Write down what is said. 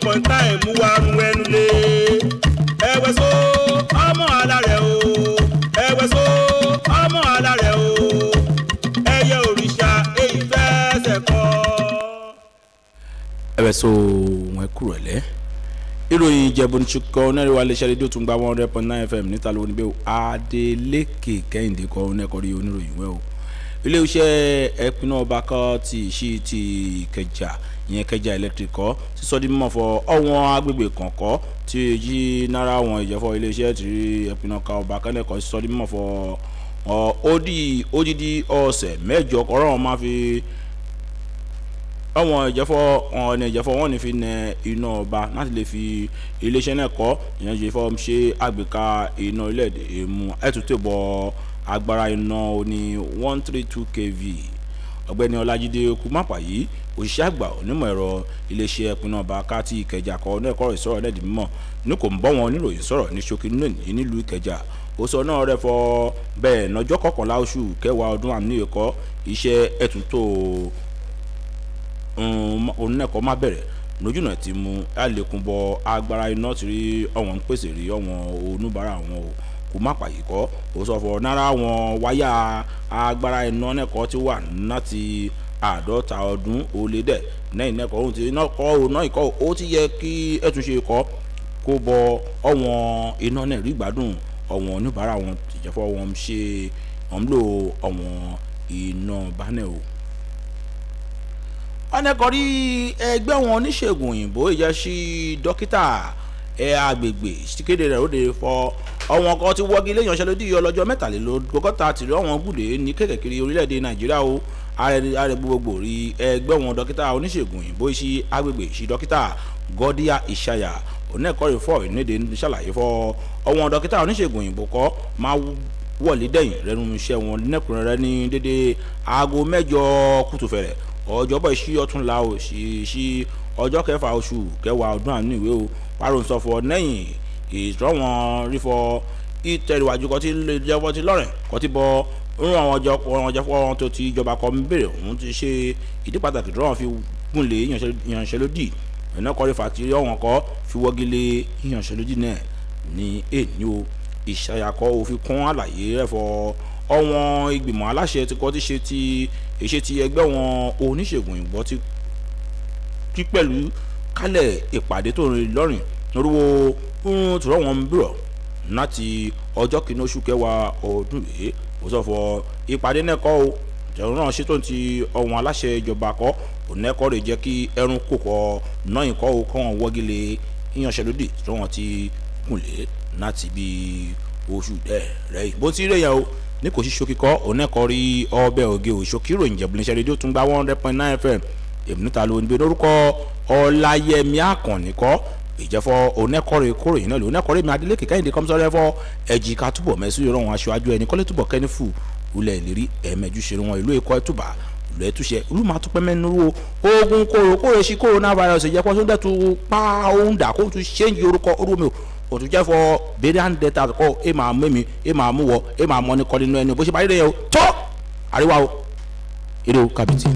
100.9 mú wa run ẹnu lé. Ẹ̀wẹ̀ so ọmọ alárẹ̀ o, ẹ̀wẹ̀ so ọmọ alárẹ̀ o, ẹyẹ òrìṣà èyí fẹsẹ̀ kọ́. Ẹ̀wẹ̀ so wọn kúrò lẹ́ ìròyìn Ìjẹ̀bú ní ṣùkọ́ onẹ́rìíwá iléeṣẹ́ rédíò tún gba 100.9 FM níta lórí níbẹ̀. Adeleke Kẹ́hìndé kọ́ onẹ́kọ̀rí oníròyìn wẹ́ o. Iléeṣẹ́ ẹ̀pinnu ọba kan ti ṣí ti Ìkẹjà, ìyẹn Ìkẹjà Electric kọ́ sísọ di mímọ̀ fọ ọ̀wọ́n agbègbè kọ̀ọ̀kọ́ tí jí náírà wọn ìjẹ́fọ́ iléeṣẹ́ ti ẹ̀pinnu ọba kẹ́lẹ́kọ̀ọ́ sísọ di mímọ̀ fọ odidi ọ̀sẹ̀ 8 kọ́rọ́ wọn máa fi àwọn ìjẹ́fọ́ ọ̀nà ìjẹ́fọ́ wọn ní fi nẹ iná ọba láti lè fi iléeṣẹ́ náà kọ́ ìyẹn jẹ́fọ́ ṣe àgbéká iná orílẹ̀-èdè èmú ẹ̀tútù bọ̀ agbára iná oní 132 kV. Ọ̀gbẹ́ni Ọlájídé Kúmápàyí, òṣìṣẹ́ àgbà onímọ̀ ẹ̀rọ iléeṣẹ́ ẹ̀pinnu ọba káàtì Ìkẹjà kọ́ ní ẹ̀kọ́ ìsọ̀rọ̀ náà di mímọ̀ ní kò ń bọ́ wọn oníròyìn sọ̀rọ̀ ní ṣókí nílùú Ìkẹjà. Ó sọ náà rẹ̀ fọ bẹ́ẹ̀ lọ́jọ́ 11 oṣù kẹwàá ọdún àmì ẹ̀kọ́ iṣẹ́ ẹ̀túntò onínẹ̀kọ́ má bẹ̀rẹ̀ lójúnà tí mú àlékún bọ agbára iná tí rí ọ̀wọ́n ń pèsè rí ọ̀wọ́n oníbàárà wọn o. Kò má pàyè kọ́ ó sọ fọ náírà wọn wáyà agbára iná nẹ́kọ́ tí wà láti 50 ọdún ó lé dẹ̀ lẹ́yìn nẹ́kọ́ ohun tí iná kọ́ ọ̀nà ìkọ́ ó ti yẹ kí ẹ̀túnṣe kọ́ kó bọ ọ̀wọ́n iná náà rí gbádùn ọ̀wọ́n oníbàárà wọn tìjẹ́fọ́ wọn ṣe wọn lò ọ̀wọ́n iná bánẹ̀ o. Ọ̀nẹ́kọ̀rí ẹgbẹ́ wọn oníṣègùn òyìnbó ìjẹ́sí dókítà ẹ agbègbè kéde rẹ̀ ó lè fọ ọ̀wọ́n kan ti wọ́gi lé ìyanṣẹ́lódì ọlọ́jọ́ 63 tìrí ọ̀wọ́n gùdè ní kékeré orílẹ̀-èdè Nàìjíríà o. Ààrẹ gbogbogbò rí ẹgbẹ́ wọn dókítà oníṣègùn òyìnbó ìṣí agbègbè ìṣí dókítà Gọ́díà Ìṣàyà onẹ́kọ̀rí fọ́ ìnéde ṣàlàyé fọ́ ọ̀wọ́n dókítà oníṣègùn òyìnbó kọ́ máa wọlé dẹ̀yìn rẹ́nu iṣẹ́ wọn nẹ́kùnrẹ́rẹ́ ní dédé aago 8 kùtùfẹ̀rẹ̀ ọjọ́bọ̀ ìṣí ọ̀túnla ò sí ọjọ́ 6 oṣù kẹwàá ọdún àánú ìwé o. Pàrọ̀ nsọ̀fọ̀ lẹ́yìn ìtọ́wọ̀n rífọ ìtẹ̀ríwájú kọ́ tí jẹ́fọ́ ti lọ́rẹ̀ kọ́ ti bọ ń rún àwọn ọjọ́ wọn jẹ́fọ́ tó ti ìjọba kọ́ ń béèrè òun ti ṣe ìdí pàtàkì tó wọn fi gúnlé ìyanṣẹ́lódì ẹ̀nà kọ́rí fàtírí ọ̀wọ́n kọ́ fi wọ́gi lé ìyanṣẹ́lódì náà ní èní o. Ìṣàyàkọ́ òfin kún àlàyé rẹ̀ fọ ọ̀wọ́n ìgbìmọ̀ aláṣẹ ti kọ́ ti ṣe ti èṣe ti ẹgbẹ́ wọn oníṣègùn òyìnbó ti kí pẹ̀lú kálẹ̀ ìpàdé tó rìn lọ́rìn lórúwó ń tùrọ̀ wọn ń bìrọ̀ láti ọjọ́ 1 oṣù kẹwàá ọdún yìí. Ó sọ fọ ìpàdé náà kọ́ o jẹun náà ṣètò ti ọ̀wọ́n aláṣẹ ìjọba kọ́ ònẹ́kọ́ rè jẹ́ kí ẹrun kò kọ́ náà ìkọ́ o kọ́ wọn wọ́gi lé ìyanṣẹ́lódì tí wọ́n ti kùnlé láti bí oṣù dẹ́ rẹ̀ bó ti rẹ̀ yẹn o. Ní kò sí ṣókí kọ́ onẹ́kọ́ rí ọbẹ̀ òge òṣókí ròyìn Ìjẹ̀bú iléeṣẹ́ rédíò tún gba 100.9 FM èmi níta ló ń gbé lórúkọ Ọláyẹmí Àkànní kọ́ ìjẹ́fọ́ onẹ́kọ́rẹ́ kóròyìn náà lò onẹ́kọ́rẹ́ mi Adeleke Kẹ́hìndé kọ́mísọ́rẹ́ fọ́ ẹ̀jì ká túbọ̀ mẹ́sùn yọrọ wọn aṣáájú ẹni kọ́lé túbọ̀ kẹ́ni fù ulẹ̀ ìlérí ẹ̀ẹ́mẹ́jú ṣe wọn ìlú Èkó ẹ̀tùbà ìlú ẹ̀túnṣe ìlú máa tún pẹ́ mẹ́nu ogun kóró kóró sí coronavirus ìjẹ́pọ̀ tó ń dẹ̀tú pa òun dà kó tún ṣéǹjì orúkọ orú mi o òtún jẹ́ fọ bẹ́ẹ̀rẹ̀ and delta kọ́ ẹ máa mú mi ẹ máa mú wọ ẹ máa mọ ní kọ́ nínú ẹni bó ṣe bá rí rẹ̀ o tó àríwá o eré o kàbìtì.